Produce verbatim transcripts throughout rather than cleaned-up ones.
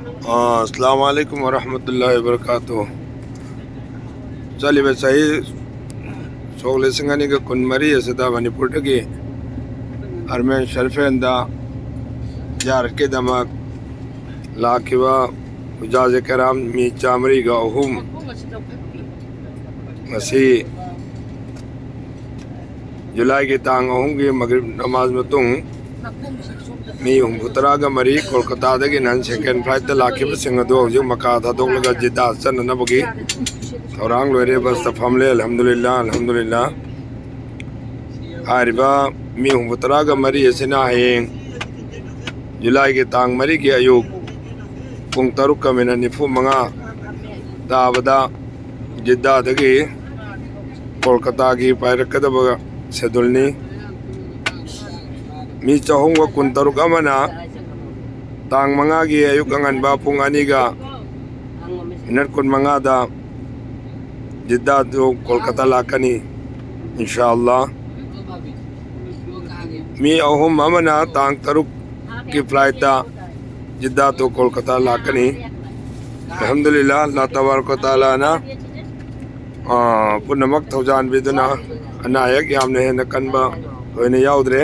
ꯑꯥ, ꯑꯁꯂꯥꯃꯨ ꯑꯂꯥꯏꯀꯨꯝ ꯋꯔꯍꯃꯇꯨꯜꯂꯥꯍꯤ ꯋꯕꯔꯀꯥꯇꯨꯍ꯫ ꯆꯠꯂꯤꯕ ꯆꯍꯤ ꯁꯣꯛ ꯂꯤꯁꯤꯡ ꯑꯅꯤꯒ ꯀꯨꯟꯃꯔꯤ ꯑꯁꯤꯗ ꯃꯅꯤꯄꯨꯔꯗꯒꯤ ꯑꯔꯃꯦꯟ ꯁꯔꯐꯦꯟꯗ ꯖꯤꯌꯥꯔꯠꯀꯤꯗꯃꯛ ꯂꯥꯛꯈꯤꯕ ꯍꯨꯖꯥꯖꯦ ꯀꯔꯥꯝ ꯃꯤ ꯆꯥꯃꯔꯤꯒ ꯑꯍꯨꯝ ꯉꯁꯤ ꯖꯨꯂꯥꯏꯒꯤ ꯇꯥꯡ ꯑꯍꯨꯝꯒꯤ ꯃꯒ꯭ꯔꯤꯕ ꯅꯃꯥꯖ ꯃꯇꯨꯡ ꯃꯤ ꯍꯨꯝꯐꯨꯇꯔꯥꯒ ꯃꯔꯤ ꯀꯣꯜꯀꯇꯥꯗꯒꯤ ꯅꯟ ꯁꯦꯀꯦꯟ ꯐ꯭ꯂꯥꯏꯠꯇ ꯂꯥꯛꯈꯤꯕꯁꯤꯡ ꯑꯗꯨ ꯍꯧꯖꯤꯛ ꯃꯀꯥ ꯊꯥꯗꯣꯛꯂꯒ ꯖꯤꯗꯥ ꯆꯠꯅꯅꯕꯒꯤ ꯊꯧꯔꯥꯡ ꯂꯣꯏꯔꯦ꯫ ꯕꯁꯇ ꯐꯝꯂꯦ꯫ ꯑꯜꯍꯝꯗꯨꯂꯤꯜꯂꯥ, ꯑꯜꯍꯝꯗꯨꯂꯤꯜꯂꯥ꯫ ꯍꯥꯏꯔꯤꯕ ꯃꯤ ꯍꯨꯝꯐꯨꯇꯔꯥꯒ ꯃꯔꯤ ꯑꯁꯤꯅ ꯍꯌꯦꯡ ꯖꯨꯂꯥꯏꯒꯤ ꯇꯥꯡ ꯃꯔꯤꯒꯤ ꯑꯌꯨꯛ ꯄꯨꯡ ꯇꯔꯨꯛꯀ ꯃꯤꯅꯠ ꯅꯤꯐꯨ ꯃꯉꯥ ꯇꯥꯕꯗ ꯖꯤꯗꯥꯗꯒꯤ ꯀꯣꯜꯀꯇꯥꯒꯤ ꯄꯥꯏꯔꯛꯀꯗꯕ ꯁꯦꯗꯨꯜꯅꯤ꯫ ꯃꯤ ꯆꯍꯨꯝꯒ ꯀꯨꯟꯇꯔꯨꯛ ꯑꯃꯅ ꯇꯥꯡ ꯃꯉꯥꯒꯤ ꯑꯌꯨꯛ ꯑꯉꯟꯕ ꯄꯨꯡ ꯑꯅꯤꯒ ꯃꯤꯅꯠ ꯀꯨꯟꯃꯉꯥꯗ ꯖꯤꯗꯥ ꯇꯨ ꯀꯣꯜꯀꯇꯥ ꯂꯥꯛꯀꯅꯤ, ꯏꯟꯁꯥ ꯑꯜꯂꯥ꯫ ꯃꯤ ꯑꯍꯨꯝ ꯑꯃꯅ ꯇꯥꯡ ꯇꯔꯨꯛꯀꯤ ꯐ꯭ꯂꯥꯏꯠꯇ ꯖꯤꯗꯥ ꯇꯨ ꯀꯣꯜꯀꯇꯥ ꯂꯥꯛꯀꯅꯤ꯫ ꯑꯜꯍꯝꯗꯨꯂꯤꯜꯂꯥ, ꯑꯜꯂꯥ ꯇꯕꯥꯔꯛ ꯋ ꯇꯥꯂꯥꯅ, ꯑꯥ, ꯄꯨꯝꯅꯃꯛ ꯊꯧꯖꯥꯟꯕꯤꯗꯨꯅ ꯑꯅꯥ ꯑꯌꯦꯛ ꯌꯥꯝꯅ ꯍꯦꯟꯅ ꯀꯟꯕ ꯊꯣꯏꯅ ꯌꯥꯎꯗ꯭ꯔꯦ꯫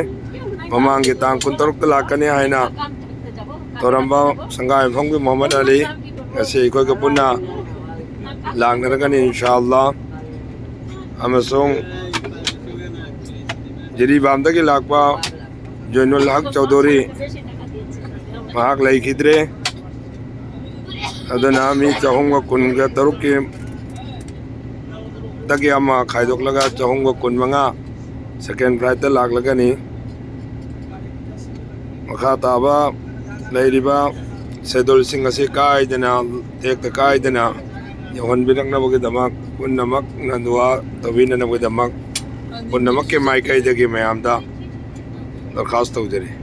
ꯃꯃꯥꯡꯒꯤ ꯇꯥꯡ ꯀꯨꯟꯇꯔꯨꯛꯇ ꯂꯥꯛꯀꯅꯤ ꯍꯥꯏꯅ ꯇꯧꯔꯝꯕ ꯁꯪꯒꯥꯏ ꯃꯐꯝꯒꯤ ꯃꯨꯍꯝꯃꯗ ꯑꯂꯤ ꯉꯁꯤ ꯑꯩꯈꯣꯏꯒ ꯄꯨꯟꯅ ꯂꯥꯛꯅꯔꯒꯅꯤ, ꯏꯟꯁꯥ ꯑꯜꯂꯥ꯫ ꯑꯃꯁꯨꯡ ꯖꯤꯔꯤꯕꯥꯝꯗꯒꯤ ꯂꯥꯛꯄ ꯖꯣꯏꯅꯨꯜ ꯍꯛ ꯆꯧꯙꯨꯔꯤ, ꯃꯍꯥꯛ ꯂꯩꯈꯤꯗ꯭ꯔꯦ꯫ ꯑꯗꯨꯅ ꯃꯤ ꯆꯍꯨꯝꯒ ꯀꯨꯟꯒ ꯇꯔꯨꯛꯀꯤ ꯇꯒꯤ ꯑꯃ ꯈꯥꯏꯗꯣꯛꯂꯒ ꯆꯍꯨꯝꯒ ꯀꯨꯟꯃꯉꯥ ꯁꯦꯀꯦꯟ ꯐ꯭ꯂꯥꯏꯠꯇ ꯂꯥꯛꯂꯒꯅꯤ꯫ ꯃꯈꯥ ꯇꯥꯕ ꯂꯩꯔꯤꯕ ꯁꯦꯗꯨꯜꯁꯤꯡ ꯑꯁꯤ ꯀꯥꯏꯗꯅ, ꯇꯦꯛꯇ ꯀꯥꯏꯗꯅ ꯌꯧꯍꯟꯕꯤꯔꯛꯅꯕꯒꯤꯗꯃꯛ, ꯄꯨꯝꯅꯃꯛꯅ ꯗꯨꯋꯥ ꯇꯧꯕꯤꯅꯅꯕꯒꯤꯗꯃꯛ ꯄꯨꯝꯅꯃꯛꯀꯤ ꯃꯥꯏꯀꯩꯗꯒꯤ ꯃꯌꯥꯝꯗ ꯗꯔꯈꯥꯁ ꯇꯧꯖꯔꯤ꯫